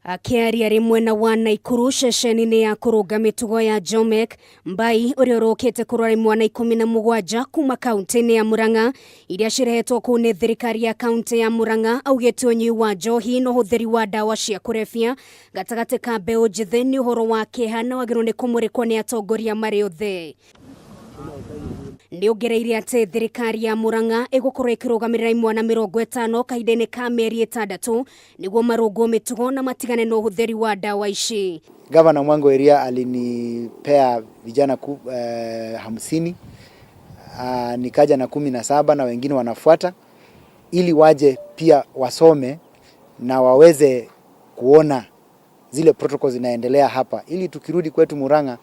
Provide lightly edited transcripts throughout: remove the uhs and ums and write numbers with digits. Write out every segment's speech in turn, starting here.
Akĩaria arĩ mwena wa Naikuru ceceni-inĩ ya kũrũnga mĩtugo ya Jomek, Mbai ũrĩa ũrokĩte kũrora imwana 17 kuma kaunti-inĩ ya Murang'a iria cirehetwo kũu nĩ thirikari ya kaunti ya Murang'a augĩte ũnyui wa njohi na ũhũthĩri wa ndawa cia kũrebia gatagatĩ ka mbeũ njĩthĩ nĩ ũhoro wa kĩeha na wagĩrĩirwo nĩ kũmũrĩkwo nĩ atongoria marĩ othe. Nĩ ongereire atĩ thirikari ya Murang'a ĩgũkorwo ĩkĩrũgamĩrĩra imwana 50 kahinda-inĩ ka mĩeri 6 nĩguo marũngwo mĩtugo na matigane na ũhũthĩri wa ndawa ici. Gavana Mwangi wa Iria alinipea vijana 50, nikaja na 17 na wengine wanafuata ili waje pia wasome na waweze kuona zile protocols zinaendelea hapa ili tukirudi kwetu Murang'a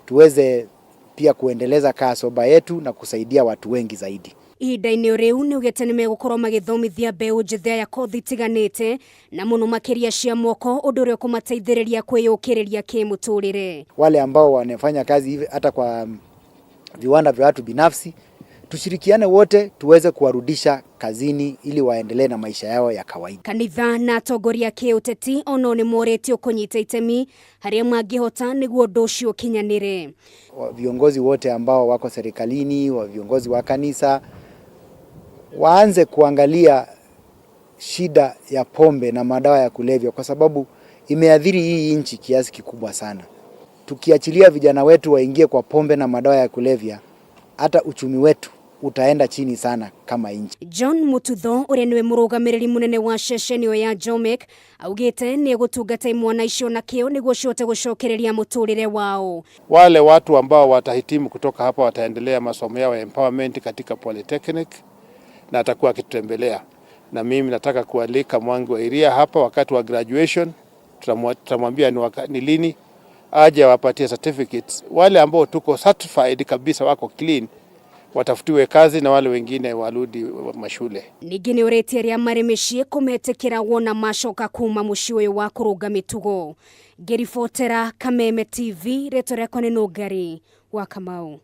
tuweze pia kuendeleza kasoba yetu na kusaidia watu wengi zaidi. Ihinda-inĩ rĩu nĩ augĩte nĩ megũkorwo magĩthomithia mbeũ njĩthĩ aya kothi itiganĩte na mũno makĩria cia moko ũndũ ũrĩa ũkũmateithĩrĩria kwĩyũkĩrĩria kĩmũtũrĩre. Wale ambao wanafanya kazi hivi hata kwa viwanda vya watu binafsi, tushirikiane wote tuweze kuwarudisha kazini ili waendelee na maisha yao ya kawaida. Kanitha na atongoria a kĩũteti onao nĩ morĩtio kũnyita itemi harĩa mangĩhota nĩguo ũndũ ũcio ũkinyanĩre. Viongozi wote ambao wako serikalini, wa viongozi wa kanisa waanze kuangalia shida ya pombe na madawa ya kulevya kwa sababu imeathiri hii nchi kiasi kikubwa sana. Tukiachilia vijana wetu waingie kwa pombe na madawa ya kulevya, hata uchumi wetu utaenda chini sana kama nchi. John Mututho ũrĩa nĩwe mũrũgamĩrĩri mũnene wa ceceni ĩyo ya Jomek augĩte nĩ egũtungata imwana icio na kĩo nĩguo cihote gũcokereria mũtũrĩre wao. Wale watu ambao watahitimu kutoka hapa wataendelea masomo yao ya empowerment katika Polytechnic na atakuwa akitutembelea, na mimi nataka kualika Mwangi wa Iria hapa wakati wa graduation. Tutamwambia ni lini aje awapatie certificates wale ambao tuko certified kabisa wako clean watafutiwe kazi na wale wengine warudi mashule. Ningĩ nĩ ũrĩtie arĩa marĩ mĩciĩ kũmetĩkĩra wona macoka kuma mũciĩ ũyũ wa kũrũnga mĩtugo. Ngĩribotera Kameme TV, rĩtwa rĩakwa nĩ Nũngari wa Kamau.